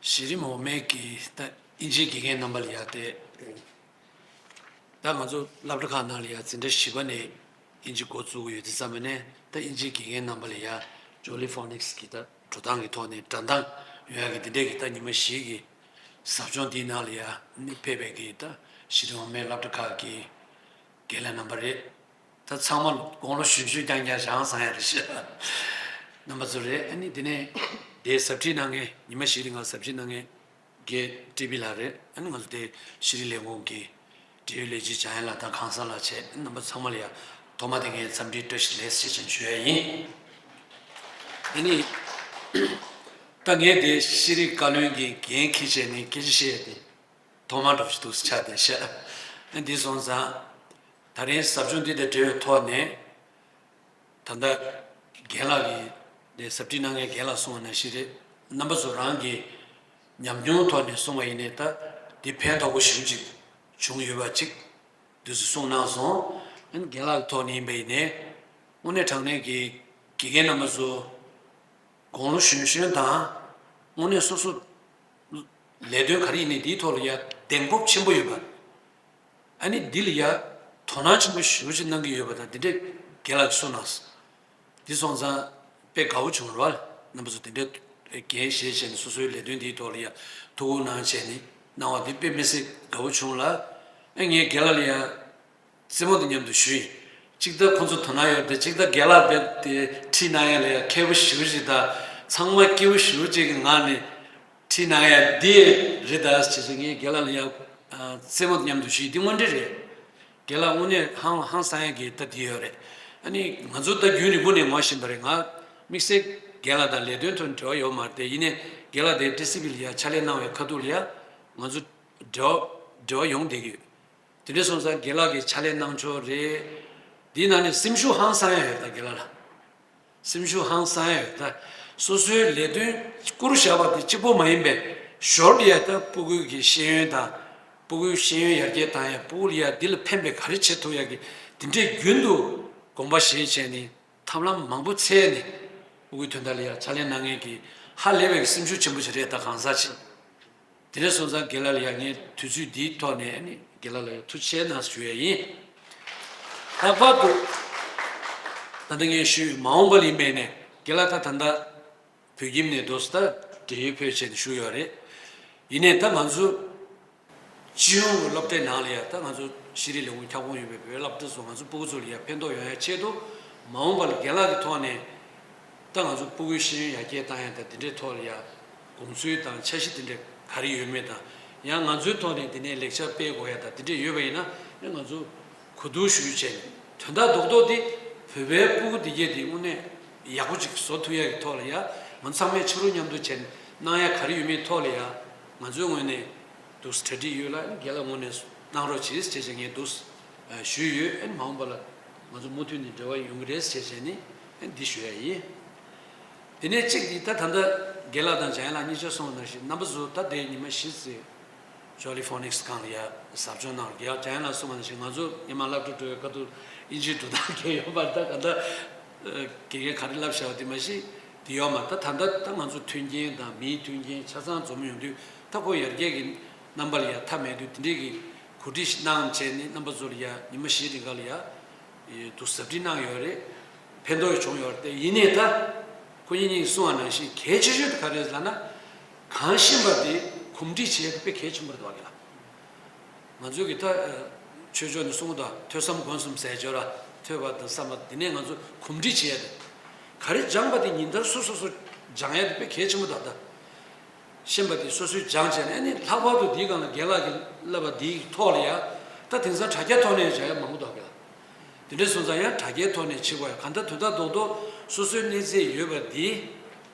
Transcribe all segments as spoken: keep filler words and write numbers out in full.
གཞི་རིམ་འོག་མའི་གི་ད་དབྱིན་ཇིའི་དགེ་རྒན་རྣམ་པ་ལ་ཡ་དེ། ད་ང་ཚོ་སློབ་གྲྭ་ཁག་ནང་ལ་ཡ་འཛིན་གྲྭ་བཞི་པ་ནས་དབྱིན་ཇི་འགོ་བཙུགས་ཡོད་དུས་ཙམ་པ་ནས། ད་དབྱིན་ཇིའི་དགེ་རྒན་རྣམ་པ་ལ་ཡ་Jolly Phonics་གི་ད་འགྲོ་སྟངས་ཀྱི་ཐོག་ནས་འགྲོ་སྟངས་ཡོང་ཡ་གི་འདི་འདྲས་ཀྱི་ད་ཉི་མ་བཞི་གི་ཟབ་སྦྱོང་འདིའི་ནང་ལ་ཡ་ནི་ཕེབས་པའི་གི་ད་གཞི་རིམ་འོག་མའི་སློབ་གྲྭ་ཁག་གི་རྒན་ལགས་རྣམ་པ་རེད། ད་ཚང་མ་དགུང་ལོ་གཞོན་གཞོན་རྐྱང་རྐྱང་བྱང་སང་ཡ་རེད་ཤག་རྣམ་པ་ཚོ་རེད། ཨ་ནི་དེ་ནས་དེའི་ཟབ་ཁྲིད་གནང་མཁན། ཉི་མ་བཞི་རིང་ལ་ཟབ་ཁྲིད་གནང་མཁན་རྒན་ཀྲི་པི་ལགས་རེད། ཨ་ནི་ང་ཚོ་དེ་ཤེས་རིག་ལས་ཁུངས་ཀྱི་འབྲེལ་ཡོད་ལས་བྱེད་འཇམ་དབྱངས་ལགས་དང་ཁང་གསར་ལགས་བཅས་རྣམ་པ་ཚང་མ་ལ་ཡ་ཐོག་མ་དེ་ངས་འཚམས་འདྲིའི་བཀྲ་ཤིས་བདེ་ལེགས་ཞེས་བྱས་ནས་ཞུ་ཡ་ཡིན། ཨ་ནི་ད་ངས་དེ་ཤེས་རིག་བཀའ་བློན་གྱི་འགན་འཁྱེར་བྱས་ནས་སྐད་ཆ་བཤད་ཡ་དེ་ཐོག་མ་འགྲོ་ཞིག་འདུག་ཆགས་བསྡད་ཤག་ཨ་འདི་སོང་ཙང་། ད་རིང་ཟབ་སྦྱོང་འདི་དང་འབྲེལ་བའི་ཐོག་ནས། ད་ལྟ་རྒན་ལགས་ཀྱིས་དེ་ཟབ་ཁྲིད་གནང་མཁན་རྒན་ལགས་གསུངས་པ་ནང་བཞིན་རེད། རྣམ་པ་ཚོ་རང་གི་ཉམས་མྱོང་ཐོག་ནས་གསུངས་པ་ཡིན་ནའི་ད་འདི་ཕན་ཐོགས་པོ་ཞེ་པོ་ཅིག་བྱུང་ཡོད་པ་ཅིག་འདུག་སེ་གསུངས་གནང་སོང་། ཨ་ནི་རྒན་ལགས་ཀྱི་ཐོག་ནས་ཡིན་པ་ཡིན་ནའི། དངོས་གནས་དྲང་གནས་ཀྱི་དགེ་རྒན་རྣམ་པ་ཚོ་དགུང་ལོ་གཞོན་གཞོན་དང་། དངོས་གནས་སོ་སོ་ལས་དོན་ག་རེ་ཡིན་ནའི་དེའི་ཐོག་ལ་ཡ་གདེང་སྤོབས་ཆེན་པོ་ཡོད་པ། ཨ་ནི་འདི་ལ་ཡ་དོ་སྣང་ཆེན་པོ་ཞེ་པོ་ཅིག་གནང་གི་ཡོད་པ་དང་། འདི་འདྲའི་རྒན་ལགས་ཀྱིས་གསུངས་གནང་སོང་། འདི་སོང་ཙང་དཔེ་དགའ་བོ་བྱུང་རོགས། རྣམ་པ་ཚོ་དེ་འདྲའི་འགན་བཞེས་བྱས་ནས་སོ་སོའི་ལས་དོན་འདིའི་ཐོག་ལ་ཡ་ཐུགས་ཁུར་གནང་བྱས་ནས་གནང་བ་འདི་དཔེ་མི་སྲིད་དགའ་བོ་བྱུང་ལ། ཨ་ངས་རྒན་ལགས་ལ་ཡ་རྩེད་མོ་དང་མཉམ་དུ་ཞུས་ཡིན། གཅིག་ད་ཁོ་ཚོ་དོ་སྣང་ཡོད་རེད། གཅིག་ད་རྒན་ལགས་རྦད་དེ་ཁྲིད་གནང་ཡ་ལ་ཡ་མཁས་པོ་ཞེ་པོ་ཅིག་དང་། ཚང་མ་སྐྱིད་པོ་ཞེ་པོ་ཅིག་གི་ངང་ནས་ཁྲིད་གནང་ཡ་འདི་རེད་ད་ཟེར་བྱས་ངས་རྒན་ལགས་ལ་ཡ་རྩེད་མོ་དང་མཉམ་དུ་ཞུས་ཡིན། འདི་དངོས་འབྲེལ་རེད། རྒན་ལགས་དངོས་གནས་ཧང་ཧང་སང་ཡ་གི་ད་འདི་ཡོད་རེད། ཨ་ནི་ང་ཚོ་ད་རྒྱུན་རིང་པོ་ནས་ངོ་ཤེས་པ་རེད། ང་དམིགས་བསལ་རྒན་ལགས་དང་ལས་དོན་ཐོག་ནས་འབྲེལ་བ་ཡོད་མ་རེད་དེ། ཡིན་ནའི་རྒན་ལགས་དེ་ཊི་སི་ཝི་ལ་ཡ་ཕྱག་ལས་གནང་བའི་ཁ་ཐུག་ལ་ཡ་ང་ཚོ་འབྲེལ་བ་འབྲེལ་བ་ཡོང་བསྡད་ཀྱི་ཡོད། དེ་འདྲ་སོང་ཙང་རྒན་ལགས་ཀྱི་ཕྱག་ལས་གནང་ཕྱོགས་རེད། འདིའི་ནང་ནས་སེམས་ཤུགས་ཧང་སང་ཡ་ཡོད། ད་རྒན་ལགས་ལ་སེམས་ཤུགས་ཧང་སང་ཡ་ཡོད། ད་སོ་སོའི་ལས་དོན་བསྐུར་བཞག་པ་དེ་གཅིག་པོ་མ་ཡིན་པའི་ཞོར་དུ་ཡ་ད་སྤུ་གུ་གི་ཤེས་ཡོན་དང་། སྤུ་གུའི་ཤེས་ཡོན་ཡར་རྒྱས་བཏང་ཡ། སྤུ་གུ་ལ་ཡ་འདི་ལ་ཕན་པའི་ག་རེ་བྱེད་ཐུབ་ཡ་གི་འདི་འདྲའི་རྒྱུན་དུ་དགོངས་པ་བཞེས་བྱས་ནས། ཐབས་ལམ་མང་པོ་འཚོལ་ནས་སྤུ་གུའི་དོན་དག་ལ་ཡ་ཕྱག་ལས་གནང་མཁན་གྱི་ཧ་ལས་པའི་སེམས་ཤུགས་ཆེན་པོ་ཞིག་རེད། ད་གང་ཟག་ཅིག་དེ་འདྲ་སོང་ཙང་རྒན་ལགས་ལ་ཡ་ངས་དུས་ཚོད་འདིའི་ཐོག་ནས་ཨ་ནི་རྒན་ལགས་ལ་ཡ་ཐུགས་རྗེ་ཆེ་གནང་ཞུ་ཡ་ཡིན། ལྷག་པར་དུ་ད་ལྟ་ངས་ཞུས་མ་འོངས་པ་ལ་ཡིན་པས་ནས་རྒན་ལགས་ད་ད་ལྟ་བོད་ཁྱིམ་ནས་འདུག་སེ་ད་འབྲེལ་ཡོད་ཕེབས་བྱས་ནས་བཞུགས་ཡོད་རེད། ཡིན་ནའི་ད་ང་ཚོ་སྤྱི་ཡོངས་ཀྱི་སློབ་གྲྭའི་ནང་ལ་ཡ་ད་ང་ཚོ་ཤེས་རིག་ལས་ཁུངས་ཁྱབ་ཁོངས་ཡོད་པའི་བོད་སློབ་གྲྭ་ཚོ་ང་ཚོ་སྤུ་གུ་ཚོ་ལ་ཡ་ཕན་ཐོགས་ཡོང་ཡ་ཆེད་དུ། མ་འོངས་པ་ལ་རྒན་ལགས་ཀྱི་ཐོག་ནས་ད་ང་ཚོ་སྤུ་གུའི་ཤེས་ཡོན་ཡར་རྒྱས་བཏང་ཡ་དང་དེ་འདྲའི་ཐོག་ལ་ཡ་དགོངས་ཚུལ་དང་འཆར་གཞི་དེ་འདྲ་ག་རེ་ཡོད་མེད་དང་། ཡང་ང་ཚོའི་ཐོག་ནས་དེ་ནས་ལེགས་ཆ་སྤེལ་དགོས་ཡ་དང་དེ་འདྲ་ཡོད་པ་ཡིན་ན་ཡང་ང་ཚོ་གོ་བསྡུར་ཞུ་རྒྱུ་བྱས་ནས། དོན་དག་རྡོག་རྡོག་དེ་བོད་པའི་སྤུ་གུ་དེ་གས་དེ་དངོས་གནས་ཡག་པོ་ཅིག་བཟོ་ཐུབ་ཡ་གི་ཐོག་ལ་ཡ་ང་ཚོ་ཚང་མས་ཕྱི་རུ་མཉམ་དུ་བྱས་ནས་གནང་ཡ་ག་རེ་ཡོད་མེད་ཐོག་ལ་ཡ་ང་ཚོའི་ངོས་ནས་འདུག་སེ་གྲ་སྒྲིག་ཡོད་ལ། རྒན་ལགས་ངོས་ནས་གནང་རོགས་གྱིས་ཟེར་བྱས་ངས་འདུག་སེ་ཞུས་ཡོད། ཨ་ནི་མ་འོངས་པ་ལ་ང་ཚོ་མུ་མཐུད་ནས་འབྲེལ་བ་ཡོང་གི་རེད་ཟེར་བྱས་ནས་ཨ་ནི་འདི་ཞུ་ཡ་ཡིན། དེ་ནས་གཅིག་འདི་ད་ད་ལྟ་རྒན་ལགས་དང་འཇམ་དབྱངས་ལགས་གཉིས་ཆ་གསུངས་པ་ནང་བཞིན་རྣམ་པ་ཚོ་ད་ལྟའི་ཉི་མ་བཞི་ཙམ་Jolly Phonics སྒང་ལ་ཡ་ཟབ་སྦྱོང་གནང་། རྒན་འཇམ་དབྱངས་ལགས་གསུངས་པ་ནང་བཞིན་ང་ཚོ་སྔོན་མ་སློབ་གྲྭ་འགྲོ་བའི་སྐབས་དུ་དབྱིན་ཇིའི་འགྲོ་སྟངས་གང་ཡོད་པ་རེད། ད་ག་ད་དགེ་རྒན་ག་རེ་བསླབ་བཞག་པ་དེ་མ་གཞི་དེ་ཡོད་མ་རེད། ད་ད་ལྟ་ད་ང་ཚོ་མཐུན་རྐྱེན་དང་མིའི་མཐུན་རྐྱེན་ཆ་ཚང་འཛོམས་ཡོང་དུས་ད་ཁོ་ཡར་རྒྱས་ཀྱི་རྣམ་པ་ལ་ཡ་མཐའ་མེད་དུས་དེ་འདྲས་ཀྱི་གོ་སྒྲིག་གནང་བྱས་ནས་རྣམ་པ་ཚོ་ལ་ཡ་ཉི་མ་བཞི་རིང་ག་ལ་ཡ་དུ་ཟབ་ཁྲིད་གནང་ཡོད་རེད། ཕན་ཐོགས་བྱུང་ཡོད་རེད། དེ་ཡིན་ནའི་ད་ཁོ་གཉིས་གཉིས་གསུངས་པ་ནང་བཞིན་གལ་ཆེ་ཤོས་དེ་ག་རེ་རེད་ལབ་ན། གང་ཤེས་པ་དེ་གོམས་འདྲིས་བྱེད་ཡ་དེ་དཔེ་གལ་ཆེན་པོ་རེད་བ་གི་ལ། ང་ཚོའི་གི་ད་ཆོས་ཕྱོགས་ནས་གསུངས་དང་ཐོས་བསམ་སྒོམ་གསུམ་ཟས་སྤྱོད་ར་ཐོས་པ་དང་བསམ་པ་དེ་ནས་ང་ཚོ་གོམས་འདྲིས་བྱེད་ཡ་དེ། ག་རེ་སྦྱངས་པ་དེ་ཉིན་ལྟར་སོ་སོ་སོ་སྦྱང་ཡ་དེ་དཔེ་གལ་ཆེན་པོ་ད་ལྟ། ཤེས་པ་དེ་སོ་སོས་སྦྱངས་བྱས་ནས་ནི་ལྷག་པར་དུ་འདིའི་སྒང་ལ་རྒན་ལགས་ཀྱིས་བསླབས་པ་འདིའི་ཐོག་ལ་ཡ་ད་དེང་སང་དྲ་རྒྱ་ཐོག་ནས་བྱ་ཡ་མང་པོ་འདུག་གི་ལ། དེ་འདྲ་སོང་ཙང་ཡང་དྲ་རྒྱའི་ཐོག་ནས་བྱེད་དགོས་ཡ། གང་ལྟར་དོན་དག་རྡོག་རྡོག་སོ་སོའི་གནས་ཚད་ཡོད་པ་འདི་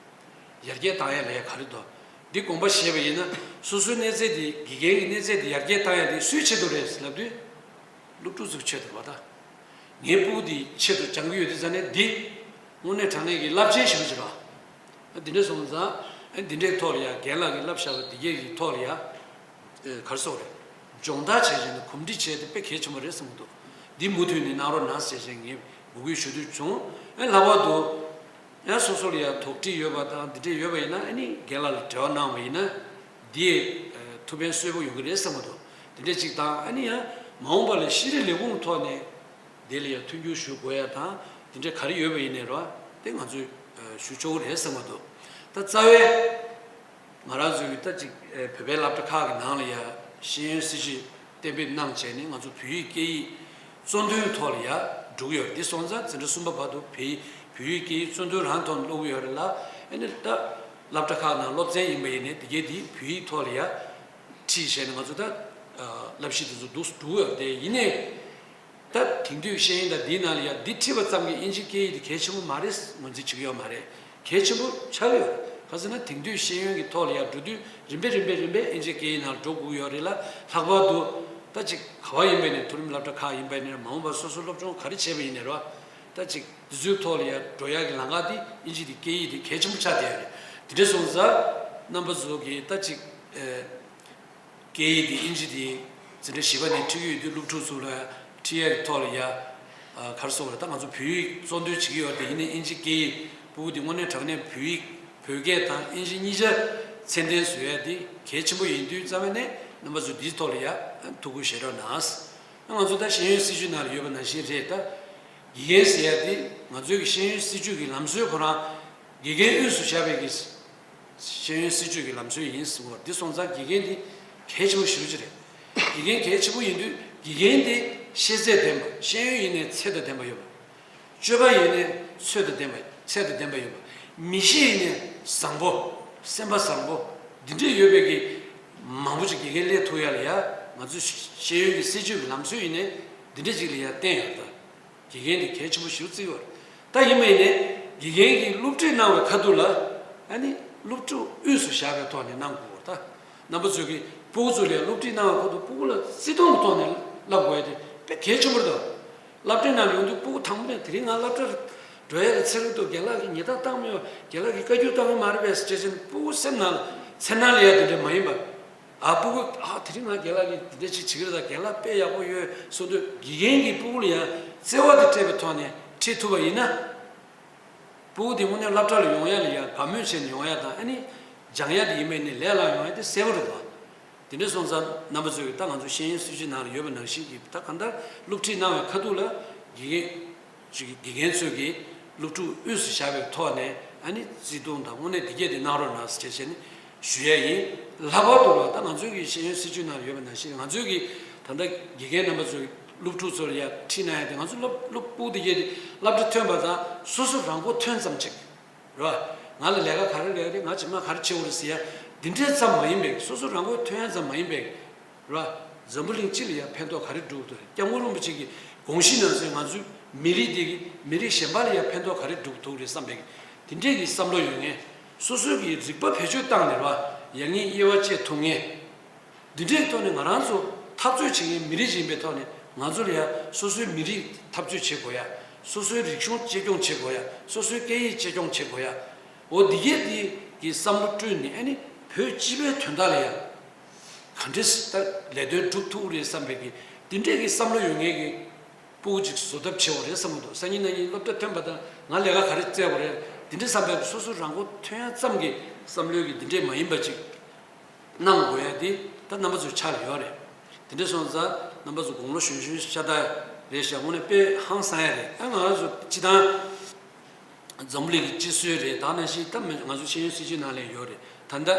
ཡར་རྒྱས་བཏང་ཡ་ལ་ཡ་ག་རེ་འདུག་འདི་དགོངས་པ་བཞེས་པ་ཡིན་ན་སོ་སོའི་གནས་ཚད་འདི་དགེ་རྒན་གྱི་གནས་ཚད་འདི་ཡར་རྒྱས་བཏང་ཡ་འདི་སུའི་ཆེད་དུ་རེད་ལབ་དུས། སློབ་ཕྲུག་ཚོའི་ཆེད་དུ་རེད་བ་ད། ངའི་སྤུ་གུ་འདི་ཆེད་དུ་སྦྱང་གི་ཡོད་དུས་ཙང་ནས་འདི་དངོས་གནས་དྲང་གནས་ཀྱི་རླབས་ཆེན་ཞིག་རེད་བ། འདི་འདྲ་སོང་ཙང་འདི་འདྲའི་ཐོག་ལ་ཡ་རྒན་ལགས་ཀྱིས་བསླབ་བཞག་པ་འདི་གས་ཀྱི་ཐོག་ལ་ཡ། ག་རེ་ཟེར་དགོས་རེད། སྦྱོང་བརྡར་བྱས་བྱས་ནས་གོམས་འདྲིས་བྱས་ཏེ་དཔེ་གལ་ཆེན་པོ་རེད་བསམ་གྱི་འདུག་འདི་མུ་མཐུད་ནས་གནང་རོགས་གནང་ཟེར་བྱས་ངས་འབོད་སྐུལ་ཞུ་འདོད་བྱུང་། ཨེ་ལྷག་པར་དུ་ཡང་སོ་སོ་ལ་ཡང་དོགས་འདྲི་ཡོད་པ་དང་འདི་འདྲས་ཡོད་པ་ཡིན་ན་ཨ་ནི་རྒན་ལགས་ལ་འབྲེལ་བ་གནང་བ་ཡིན་ན་ འདི་ཐུགས་ཕན་གསོས་པོ་ཡོང་གི་རེད་བསམ་གྱི་འདུག་དེ་འདྲ་ཅིག་དང་ཨ་ནི་ཡང་མ་འོངས་པ་ལ་ཤེས་རིག་ལས་ཁུངས་ཐོག་ནས་དེ་ལ་ཡང་མཐུན་འགྱུར་ཞུ་དགོས་ཡ་དང་དེ་འདྲ་ག་རེ་ཡོད་པ་ཡིན་ནའི་རོ་དེ་ང་ཚོས་ཞུ་ཆོག་གི་རེད་བསམ་གྱི་འདུག་ད་རྩ་བའི། ང་རང་ཚོའི་ད་ཅིག་བོད་པའི་སློབ་གྲྭ་ཁག་གི་ནང་ལ་ཡ་ཤེས་ཡོན་སྲིད་བྱུས་གཏན་འབེབས་གནང་བྱས་ནས་ང་ཚོ་བོད་ཡིག་སྐད་ཡིག་གཙོ་འདོན་ཐོག་ལ་ཡ་འགྲོ་གི་ཡོད་རེད། འདི་སོང་ཙང་འཛིན་གྲྭ་གསུམ་པ་བར་དུ་བོད་ཡིག་བོད་ཡིག་སྐད་ཡིག་གཙོ་འདོན་རང་ཐོག་ནས་སློབ་ཀྱི་ཡོད་རེད་ལ། ཨ་ནི་ད་སློབ་གྲྭ་ཁག་ནང་སློབ་ཚན་ཡིན་པ་ཡིན་ནའི་དེ་གའི་དེ་བོད་ཡིག་ཐོག་ལ་ཡ་ཁྲིད་བྱས་ནས་ང་ཚོ་ད་བསླབ་གཞི་དེ་ཚོ་འདུག་འགྲོ་གི་ཡོད་རེད། དེ་ཡིན་ནའི། ད་དེང་དུས་ཤེས་ཡོན་དང་འདིའི་ནང་ལ་ཡང་འདི་ཁྲིད་པ་ཙམ་གྱིས་དབྱིན་ཇི་སྐད་ཡིག་འདི་གལ་ཆེན་པོ་མ་རེད་ངོས་འཛིན་བྱེད་ཀྱི་ཡོད་མ་རེད། གལ་ཆེན་པོ་ཆགས་ཀྱི་ཡོད་རེད། ག་ཟེར་ན་དེང་དུས་ཤེས་ཡོན་གྱི་ཐོག་ལ་ཡང་འགྲོ་དུས་རིམ་པས་རིམ་པས་རིམ་པས་དབྱིན་ཇི་སྐད་ཡིག་ནང་འགྲོ་དགོས་ཀྱི་ཡོད་རེད་ལ། ལྷག་པར་དུ་ད་ཅིག་ག་བ་ཡིན་པའི་ནས་མཐོ་རིམ་སློབ་གྲྭ་ཁག་ཡིན་པའི་ནས་མ་འོངས་པར་སོ་སོ་སློབ་སྦྱོང་ག་རེ་བྱས་པ་ཡིན་ནའི་རོ། ད་ཅིག་འདི་ཚོའི་ཐོག་ལ་ཡང་འགྲོ་ཡག་གི་ལམ་ཁ་འདི་དབྱིན་ཇི་འདི་སྐད་ཡིག་འདི་གལ་ཆེན་པོ་ཆགས་བསྡད་ཡོད་རེད། དེ་འདྲ་སོང་ཙང་རྣམ་པ་ཚོ་གིས་ད་ཅིག་ཨེ། སྐད་ཡིག་འདི་དབྱིན་ཇི་འདི་འཛིན་གྲྭ་བཞི་པ་ནས་ཁྲིད་ཀྱི་ཡོད་དུས་སློབ་ཕྲུག་ཚོ་ལ་ཁྲིད་ཡག་གི་ཐོག་ལ་ཡ། ཨ། ག་རེ་ཟེར་དགོས་རེད། ད་ང་ཚོ་བོད་ཡིག་གཙོ་འདོན་བྱེད་ཀྱི་ཡོད་རེད་དེ། ཡིན་ནའི་དབྱིན་ཇི་སྐད་ཡིག་ཕྲུ་གུ་འདི་དངོས་གནས་དྲང་གནས་བོད་ཡིག་བོད་སྐད་དང་དབྱིན་ཇི་གཉིས་ཆ་ཚད་ལྡན་བཟོ་ཡག་འདི་གལ་ཆེན་པོ་ཡིན་དུས་རྩ་བ་ནས་རྣམ་པ་ཚོ་འདིའི་ཐོག་ལ་ཡ་ཐུགས་ཁུར་བཞེས་རོགས་གནང་། ང་ཚོ་ད་ཤེས་ཡོན་སྲིད་བྱུས་ནང་ལ་ཡོད་པ་ནང་བཞིན་རེད། ད་དགེ་རྒན་ཟེར་ཡག་འདི་ང་ཚོའི་གི་ཤེས་ཡོན་སྲིད་བྱུས་ཀྱི་ལམ་སྲོལ་ཁོ་རང་དགེ་རྒན་དབུས་སུ་བཞག་པའི་གི་ཤེས་ཡོན་སྲིད་བྱུས་ཀྱི་ལམ་སྲོལ་ཡིན་ཟེར་བ། འདི་སོང་ཙང་དགེ་རྒན་འདི་གལ་ཆེན་པོ་ཞེ་པོ་ཅིག་རེད། དགེ་རྒན་གལ་ཆེན་པོ་ཡིན་དུས་དགེ་རྒན་འདི་ཤེས་ཚད་ལྡན་པ། ཤེས་ཡོན་ཡིན་ནའི་ཚད་དང་ལྡན་པ་ཡོད་པ། སྤྱོད་པ་ཡིན་ནའི་ཚད་དང་ལྡན་པ། ཚད་དང་ལྡན་པ་ཡོད་པ། མི་གཤིས་ཡིན་ནའི་བཟང་པོ། སེམས་པ་བཟང་པོ། འདི་འདྲས་ཡོད་པའི་གི་མང་པོ་ཅིག་དགེ་རྒན་སླེབས་ཐུབ་ཡག་ལ་ཡ། ང་ཚོའི་ཤེས་ཡོན་གྱི་སྲིད་བྱུས་ཀྱི་ལམ་སྲོལ་ཡིན་ནའི་འདི་འདྲས་ཅིག་ལ་ཡ་བརྟེན་ཡོད་ད། དགེ་རྒན་དེ་གལ་ཆེན་པོ་ཞིག་བརྩི་ཡོད་རེད། ད་ཡིན་པ་ཡིན་ནའི་དགེ་རྒན་གྱིས་སློབ་ཁྲིད་གནང་བའི་ཁ་ཐུག་ལ་ཨ་ནི་སློབ་ཕྲུག་དབུས་སུ་བཞག་པའི་ཐོག་ནས་གནང་དགོས་པ་རེད། ད་རྣམ་པ་ཚོས་ཀྱིས་སྤུ་གུ་ཚོ་ལ་སློབ་ཁྲིད་གནང་བའི་ཁ་ཐུག་སྤུ་གུ་ལ་བརྩི་མཐོང་གི་ཐོག་ནས་བསླབ་དགོས་ཡ་དེ་དཔེ་གལ་ཆེན་པོ་རེད། ད་སློབ་གྲྭའི་ནང་ཡོང་དུས་སྤུ་གུ་དང་པོ་ནས་དེ་རིང་ང་སློབ་གྲྭར་འགྲོ་ཡ་གི་ཚེ་རིང་འདུག་རྒན་ལགས་ཀྱིས་ཉེས་རྡུང་བཏང་མེད་པ། རྒན་ལགས་ཀྱིས་བཀའ་བཀྱོན་བཏང་གི་མ་རེད་པས་ཟེར་བྱས་ནས་སྤུ་གུ་སེམས་ནང་ལ་འཚེར་སྣང་སླེབས་ཡ་དེ་འདྲ་མ་ཡིན་པ། ཨ། སྤུ་གུ། ཨ། དེ་རིང་ང་རྒན་ལགས་ཀྱིས་འདི་འདྲ་ཅིག་བྱེད་ཀྱི་རེད། ད་རྒན་ལགས་དཔེ་ཡག་པོ་ཡོད་གསུངས་དུས་དགེ་རྒན་གྱིས་སྤུ་གུ་ལ་ཡང་བརྩེ་བ་དེ་སྤྲད་པའི་ཐོག་ནས་ཁྲིད་ཐུབ་པ་ཡིན་ན། སྤུ་གུ་དེ་དངོས་གནས་སློབ་གྲྭ་ལ་ཡོང་ཡ་ལ་ཡང་དགའ་མོས་བྱས་ནས་ཡོང་ཡ་དང་། ཨ་ནི་སྦྱང་ཡ་དེ་ཡིན་པས་ནི་ལས་སླ་ཡོང་ཡ་དེ་གསལ་པོ་རེད་དོ། དེ་འདྲ་སོང་ཙང་རྣམ་པ་ཚོས་ད་ང་ཚོ་ཤེས་ཡོན་སྲིད་བྱུས་ནང་ལ་ཡོད་པ་ནང་བཞིན་གྱི་ད་གང་ལྟར་སློབ་ཁྲིད་གནང་བའི་ཁ་ཐུག་ལ་དགེ་རྒན། ཅིག་དགེ་རྒན་ཚོས་ཀྱིས་སློབ་ཕྲུག་དབུས་སུ་བཞག་པའི་ཐོག་ནས་ཨ་ནི་བརྩི་མཐོང་དང་དངོས་གནས་འདི་སྐད་དེ་གནང་རོགས་གནང་ཟེར་བྱས་ནས་ཞུ་ཡ་ཡིན། ལྷག་པར་དུ་ལ་ད་ང་ཚོའི་གི་ཤེས་ཡོན་སྲིད་བྱུས་ནང་ཡོད་པ་ནང་བཞིན་ང་ཚོའི་གི་ད་ལྟ་དགེ་རྒན་རྣམ་པ་ཚོས་སློབ་ཕྲུག་ཚོ་ལ་ཡ་ཁྲིད་གནང་ཡ་དེ་ང་ཚོ་སློབ་སློབ་སྤུ་གུ་འདི་སྐད་དེ་སློབ་གྲྭ་ཐོན་པ་དང་སོ་སོ་རང་མགོ་ཐོན་ཙམ་ཅིག་རེད་བ། ང་ལ་ལས་ཀ་ག་རེ་ལས་རེད། ང་རྗེས་མ་ག་རེ་བྱེད་དགོས་རེད་ཟེར་ཡ་འདི་འདྲས་ཙམ་མ་ཡིན་པའི། སོ་སོ་རང་མགོ་ཐོན་ཡ་ཙམ་མ་ཡིན་པའི། ར། འཛམ་བུ་གླིང་སྤྱི་ལ་ཡང་ཕན་ཐོགས་ག་རེ་སྒྲུབ་ཐུབ་རེད། སྐྱབས་མགོན་རིན་པོ་ཆེ་གི་དགོངས་གཞི་ནང་ཚན་ང་ཚོའི་མི་རིགས་འདི་གི་མི་རིགས་གཞན་པ་ལ་ཡང་ཕན་ཐོགས་ག་རེ་སྒྲུབ་ཐུབ་རེད་བསམ་པའི་དེ་འདྲས་ཀྱི་བསམ་བློ་ཡོད་མཁན། སོ་སོའི་གི་རིག་པ་བེད་སྤྱོད་བཏང་ནས་ར་ཡ་ངའི་དབྱེ་བ་བཅད་ཐུབ་མཁན། འདི་འདྲས་ཐོག་ནས་ང་རང་ཚོ་འཐབ་རྩོད་བྱེད་མཁན་མི་རིགས་ཡིན་པའི་ཐོག་ནས་ང་ཚོ་ལ་ཡང་སོ་སོའི་མི་རིགས་འཐབ་རྩོད་བྱེད་དགོས་ཡ། སོ་སོའི་རིག་གཞུང་གཅེས་སྐྱོང་བྱེད་དགོས་ཡ། སོ་སོའི་སྐད་ཡིག་གཅེས་སྐྱོང་བྱེད་དགོས་ཡ། འོ་འདི་གས་འདི་གི་བསམ་བློ་བསྐྲུན་ནས་ཨ་ནི་བོད་སྤྱི་པའི་དོན་དག་ལ་ཡང་ག་འདྲས་ད་ལས་དོན་སྒྲུབ་ཐུབ་ཀྱི་རེད་བསམ་པའི་གི་འདི་འདྲས་ཀྱི་བསམ་བློ་ཡོད་མཁན་གྱི་སྤུ་གུ་ཅིག་བཟོ་ཐབས་བྱེད་དགོས་རེད་བསམ་གྱི་འདུག་སང་ཉིན་གནངས་ཉིན་སློབ་གྲྭ་ཐོན་པ་དང་ང་ལས་ཀ་ག་རེ་བཙལ་དགོས་རེད། འདི་འདྲས་བསམ་པའི་སོ་སོ་རང་མགོ་ཐོན་ཡ་ཙམ་གྱི་བསམ་བློའི་གི་འདི་འདྲས་མ་ཡིན་པ་ཅིག་གནང་དགོས་ཡ་དེ་ད་རྣམ་པ་ཚོའི་ཕྱག་ལ་ཡོད་རེད། དེ་འདྲ་སོང་ཙང་རྣམ་པ་ཚོ་དགུང་ལོ་གཞོན་གཞོན་ཤ་སྟག་རེད་ཤག་དངོས་གནས་དཔེ་ཧང་སང་ཡ་རེད། ཨ། ང་རང་ཚོ་སྤྱི་བཏང་འཛམ་བུ་གླིང་གི་སྤྱི་སྲོལ་རེད། ད་ནང་བཞིན་ད་ང་ཚོ་ཤེས་ཡོན་སྲིད་བྱུས་ནང་ལ་ཡོད་རེད། ད་ལྟ་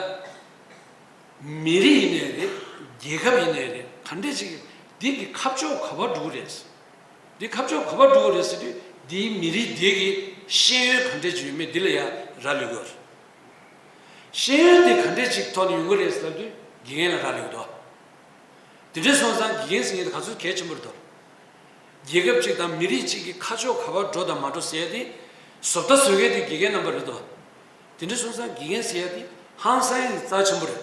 མི་རིགས་ཡིན་ནའི་རེད། རྒྱལ་ཁབ་ཡིན་ནའི་རེད། ག་འདྲས་ཅིག་འདི་གི་ཁ་ཕྱོགས་ག་པར་འགྲོ་གི་རེད། འདི་ཁ་ཕྱོགས་ག་པར་འགྲོ་གི་རེད་ཟེར་དུས་འདིའི་མི་རིགས་འདི་གི་ཤེས་ཡོན་ག་འདྲས་ཅིག་ཡོད་མེད་འདི་ལ་ཡང་རག་ལུས་ཀྱི་ཡོད་རེད། ཤེས་ཡོན་དེ་ག་འདྲས་ཅིག་ཐོག་ནས་ཡོང་གི་རེད་ཟེར་ལབ་དུས་དགེ་རྒན་ལ་རག་ལུས་འདུག་དེ་འདྲས་སོང་ཙང་དགེ་རྒན་ཟེར་མཁན་དེ་ག་ཚོད་གལ་ཆེན་པོ་རེད་དོ། རྒྱལ་ཁབ་ཅིག་དང་མི་རིགས་ཅིག་གི་ཁ་ཕྱོགས་ག་པར་འགྲོ་དང་མ་འགྲོ་ཟེར་ཡ་དེ་བཟོ་ལྟ་བཟོ་མཁན་དེ་དགེ་རྒན་རྣམ་པ་རེད་དོ། དེ་འདྲས་སོང་ཙང་དགེ་རྒན་ཟེར་ཡ་དེ་ཧང་སང་ཡ་གི་རྩ་ཆེན་པོ་རེད།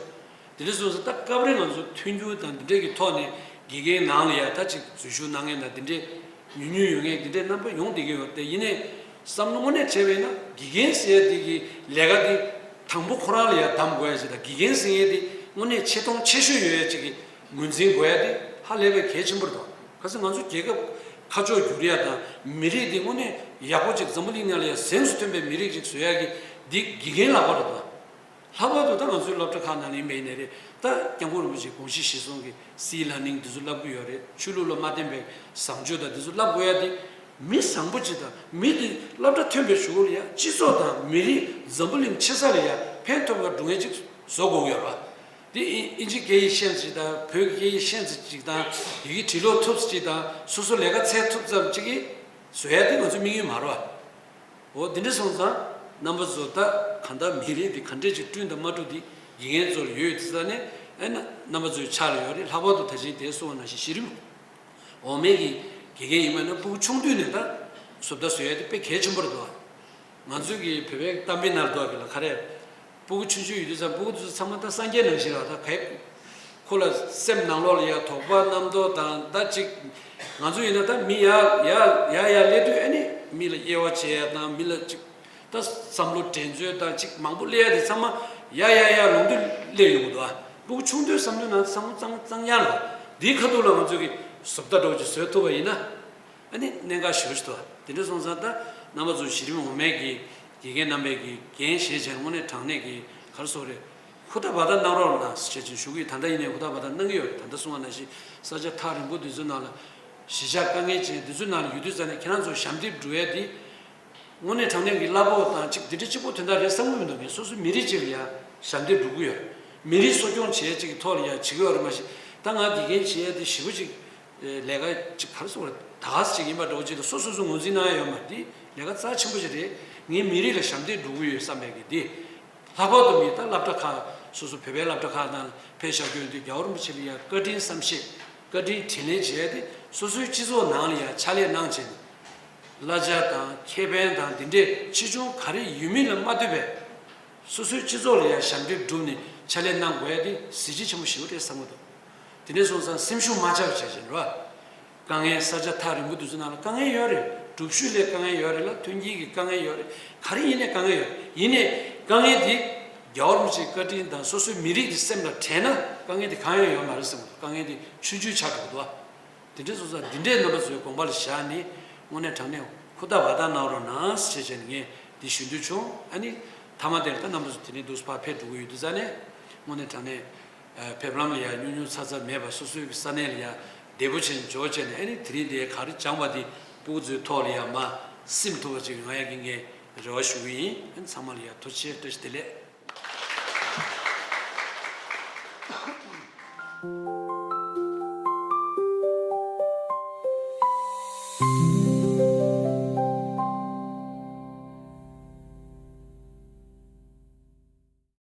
དེ་འདྲས་སོང་ཙང་ད་སྐབས་རེ་ང་ཚོ་མཐུན་འགྱུར་དང་འདི་འདྲས་ཀྱི་ཐོག་ནས་དགེ་རྒན་ནང་ལ་ཡ་ད་ཅིག་འཛུལ་ཞུགས་གནང་མཁན་དང་འདི་འདྲས། ཉུང་ཉུང་ཡོད་ངེས་འདི་འདྲའི་རྣམ་པ་ཡོང་བསྡད་ཀྱི་ཡོད་རེད། དེ་ཡིན་ནའི་བསམ་བློ་དངོས་གནས་བྱས་པས་ན་དགེ་རྒན་ཟེར་ཡ་དེ་གི་ལས་ཀ་དེ་དང་པོ་ཁོ་རང་ལ་ཡ་གདམ་དགོས་ཡ་ཅིག་དང་། དགེ་རྒན་ཟེར་ཡ་དེ་དངོས་གནས་ཆེ་མཐོང་ཆེ་ཤོས་ཡོད་ཡ་ཅིག་གི་ངོས་འཛིན་དགོས་ཡ་དེ་ཧ་ལས་པའི་གལ་ཆེན་པོ་རེད་དོ། གལ་སྲིད་ང་ཚོ་རྒྱལ་ཁབ་ཁ་ཕྱོགས་བསྒྱུར་ཡ་དང་མི་རིགས་དེ་དངོས་གནས་ཡག་པོ་ཅིག་འཛམ་བུ་གླིང་ནང་ལ་ཡ་གཟེངས་སུ་ཐོན་པའི་མི་རིགས་ཅིག་བཟོ་ཡ་གི་འདི་དགེ་རྒན་ལག་པ་རེད་དོ། ལྷག་པར་དུ་ད་ང་ཚོའི་སློབ་གྲྭ་ཁག་ནང་ལ་ཡིན་པ་ཡིན་ནའི་རེད། ད་སྐྱབས་མགོན་རིན་པོ་ཆེའི་དགོངས་གཞི་གཞིར་བཟུང་གི་སྲིད་ལ་ནིང་འདི་ཚོ་བསླབ་ཀྱི་ཡོད་རེད། ཆོས་ལུགས་ལ་མ་བརྟེན་པའི་བཟང་སྤྱོད་དང་འདི་ཚོ་བསླབ་དགོས་ཡ་དེ། མི་བཟང་པོ་ཅིག་དང་མི་དེ་སློབ་གྲྭ་ཐོན་པའི་གཞུག་གུ་ལ་ཡ་སྤྱི་ཚོགས་དང་མི་རིགས་འཛམ་བུ་གླིང་ཆེ་ས་ལ་ཡ་ཕན་ཐོགས་པ་སྒྲུབ་མཁན་ཅིག་བཟོ་དགོས་ཀྱི་ཡོད་རེད་བ། དེ་ཨིན་ཨིན་ཇིའི་སྐད་ཡིག་ཤེས་ཚད་ཅིག་དང་བོད་ཀྱི་སྐད་ཡིག་ཤེས་ཚད་ཅིག་དང་ཡི་གེ་འབྲི་ཀློག་ཐུབ་ཚད་ཅིག་དང་སོ་སོ་ལས་ཀ་འཚོལ་ཐུབ་ཙམ་ཅིག་གིས་བཟོ་ཡ་དེ་ང་ཚོའི་དམིགས་ཡུལ་མ་རེད་བ། འོ་དེ་འདྲ་སོང་ཙང་རྣམ་པ་ཚོ་ད་གང་ལྟར་མི་རིགས་འདི་ག་འདྲས་ཅིག་བསྐྲུན་དང་མ་བསྐྲུན་འདི་དགེ་རྒན་ཚོར་ཡོད་དེ་ས་ནས་ཨེ་ན་རྣམ་པ་ཚོའི་ཕྱག་ལ་ཡོད་རེད། ལྷག་པར་དུ་ད་ཅིང་དེ་གསུངས་པ་ནང་བཞིན་གཞི་རིམ་འོག་མའི་གི་དགེ་རྒན་ཡིན་པ་ན་སྤུ་གུ་ཆུང་དུས་ནས་ད་བཟོ་ལྟ་བཟོ་ཡ་དེ་དཔེ་གལ་ཆེན་པོ་རེད་འདུག་ང་ཚོའི་གི་བོད་པའི་གཏམ་དཔེ་ནང་ལ་འདུག་གི་ལ་ག་རེ། སྤུ་གུ་ཆུང་ཆུང་ཡོད་དུས་ཙམ་སྤུ་གུ་དེ་ཚོ་ཚང་མ་ད་སངས་རྒྱས་ནང་བཞིན་རེད་ད་ག་ཁོ་ལ་སེམས་ནང་ལོགས་ལ་ཡ་དོགས་པ་རྣམ་རྟོག་དང་ད་ཅིག་ང་ཚོ་ཡིན་ན་ད་མི་ཡར་ཡར་ཡར་ཡར་སླེབས་དུས་ཨ་ནི་མི་ལ་དབྱེ་བ་འབྱེད་ཡ་དང་མི་ལ་ཅིག་ད་བསམ་བློ་འགྲན་རྩོད་དང་ཅིག་མང་པོ་སླེབས་ཡ་དེ་ཚང་མ་ཡར་ཡར་ཡར་ལོང་དུས་སླེབས་ཡོང་གི་འདུག་ཨ་སྤུ་གུ་ཆུང་དུས་བསམ་བློའི་ནང་བསམ་བློ་གཙང་གཙང་རྐྱང་རེད། འདིའི་ཁ་ཐུག་ལ་ང་ཚོ་གི་བཟོ་ལྟ་འདྲ་བོ་ཅིག་བཟོས་ཐུབ་པ་ཡིན་ན། ཨ་ནི་གནད་འགག་ཞེ་པོ་ཞིག་འདུག་དེ་འདྲ་སོང་ཙང་ད་རྣམ་པ་ཚོ་གཞི་རིམ་འོག་མའི་གི་དགེ་རྒན་རྣམ་པས་གི་འགན་བཞེས་བྱས་དངོས་གནས་དྲང་གནས་ཀྱི་ག་རེ་ཟེར་དགོས་རེད། ཧུར་ཐག་འབད་ཐག་གནང་རོགས་གནང་ཞེས་བྱས་ཞུ་གི་ཡོད། ད་ལྟ་ཡིན་ནའི་ཧུར་ཐག་འབད་ཐག་གནང་གི་ཡོད་རེད། ད་ལྟ་གསུངས་པ་ནང་བཞིན་ས་ཆ་ཐག་རིང་པོ་འདི་ཚོའི་ནང་ལ་གཞིས་ཆགས་དཀའ་ངལ་ཅན་འདི་ཚོའི་ནང་ལ་ཡོད་དུས་ཙང་ནས་ཁྱེད་རང་ཚོ་ཞབས་འདེགས་སྒྲུབ་ཡ་འདི། དངོས་གནས་དྲང་གནས་ཀྱི་གླ་ཕོགས་དང་གཅིག་འདི་འདྲ་གཅིག་པོ་དོན་དག་རེད་བསམ་གྱི་མི་འདུག་ངས་སོ་སོའི་མི་རིགས་གཅིག་ལ་ཡ་ཞབས་འདེགས་སྒྲུབ་ཀྱི་ཡོད། མི་རིགས་གསོ་སྐྱོང་བྱེད་ཡ་གཅིག་གི་ཐོག་ལ་ཡ་བྱེད་ཀྱི་ཡོད་རེད། མ་གཞི་ད་ང་དགེ་རྒན་བྱེད་ཡ་དེ་ཞེ་པོ་ཅིག་ལས་ཀ་ཅིག་ག་རེ་ཟེར་དགོས་རེད། ད་ག་ཟེ་ཅིག་ཡིན་པ་འདྲ་བོ་ཅིག་ལ་སོ་སོ་སོ་ངོས་འཛིན་གནང་ཡ་ཡོད་མ་རེད། དེ་ལས་ཀ་རྩ་ཆེན་པོ་ཞིག་རེད། ངས་མི་རིགས་ལ་ཞབས་འདེགས་སྒྲུབ་ཀྱི་ཡོད་བསམ་པའི་གི་དེ། ལྷག་པར་དུ་མི་ད་སློབ་གྲྭ་ཁག་སོ་སོ་བོད་པའི་སློབ་གྲྭ་ཁག་ནང་ཕེབས་བཞག་རྒྱུ་ཡིན་དུས་རྒྱལ་བ་རིན་པོ་ཆེ་ལ་ཡ་བཀའ་དྲིན་བསམ་ཤེས་བཀའ་དྲིན་དྲིན་ལན་འཇལ་ཏེ་སོ་སོའི་སྤྱི་ཚོགས་ནང་ལ་ཡ་ཕྱག་ལས་གནང་བྱས་ནས་གླ་ཆ་དང་ཁེ་ཕན་དང་འདི་འདྲའི་ཆེ་ཆུང་ག་རེ་ཡོད་མིན་ལ་མ་ལྟོས་པའི་སོ་སོའི་སྤྱི་ཚོགས་ལ་ཡ་ཞབས་འདེགས་བསྒྲུབས་ནས་ཕྱག་ལས་གནང་དགོས་ཡ་དེ་གཟི་བརྗིད་ཆེན་པོ་ཞེ་པོ་རེད་བསམ་གྱི་འདུག་དེ་འདྲ་སོང་ཙང་སེམས་ཤུགས་མ་ཆག་པ་བྱས་བྱས་རེད་བ། དཀའ་ངལ་ས་ཆ་ཐག་རིང་པོ་དེ་ཚོ་ནང་ལ་དཀའ་ངལ་ཡོད་རེད། སྒྲུབ་ཤུགས་ལས་དཀའ་ངལ་ཡོད་རེད་ལ་མཐུན་རྐྱེན་གྱི་དཀའ་ངལ་ཡོད་རེད། ག་རེ་ཡིན་ནའི་དཀའ་ངལ་ཡོད་རེད། ཡིན་ནའི་དཀའ་ངལ་དེ་རྒྱལ་བ་རིན་པོ་ཆེའི་བཀའ་དྲིན་དང་སོ་སོའི་མི་རིགས་ཀྱི་སེམས་ལ་དྲན་ན་དཀའ་ངལ་དེ་གང་ཡང་ཡོད་མ་རེད་བསམ་གྱི་འདུག་དཀའ་ངལ་དེ་ཆུང་ཆུང་ཆགས་འགྲོ་གི་འདུག་བ། དེ་འདྲ་སོང་ཙང་འདི་འདྲའི་རྣམ་པ་ཚོའི་དགོངས་པ་ལ་བཞག་ནས་དངོས་གནས་དྲང་གནས་ཧུར་ཐག་འབད་ཐག་གནང་རོགས་གནང་ཞེས་བྱས་ནས་ངས་འདི་ཞུ་འདོད་བྱུང་། ཨ་ནི་མཐའ་མ་དེར་ད་རྣམ་པ་ཚོ་དེ་ནས་འདུག་སེ་ཕར་ཕེབས་འགྲོ་གི་ཡོད་དུས་ཙང་ནས་དངོས་གནས་དྲང་གནས། ཕེབས་ལམ་ལ་ཡང་སྙུང་སྙུང་ཚ་ཚ་མེད་པར་སོ་སོའི་ས་གནས་ལ་ཡང་བདེ་པོ་བྱས་ནས་འབྱོར་བྱས་ནས། ཨ་ནི་དེ་རིང་འདིར་ག་རེ་སྦྱངས་པ་འདི་སྤུ་གུ་ཚོའི་ཐོག་ལ་ཡང་མར་སིམ་ཐུབ་པ་ཅིག་ང་ཡང་གི་ངས་རེ་བ་ཞུ་གི་ཡིན། ཨ་ནི་ཚང་མ་ལ་ཡང་ཐུགས་རྗེ་ཆེ། བཀྲ་ཤིས་བདེ་ལེགས།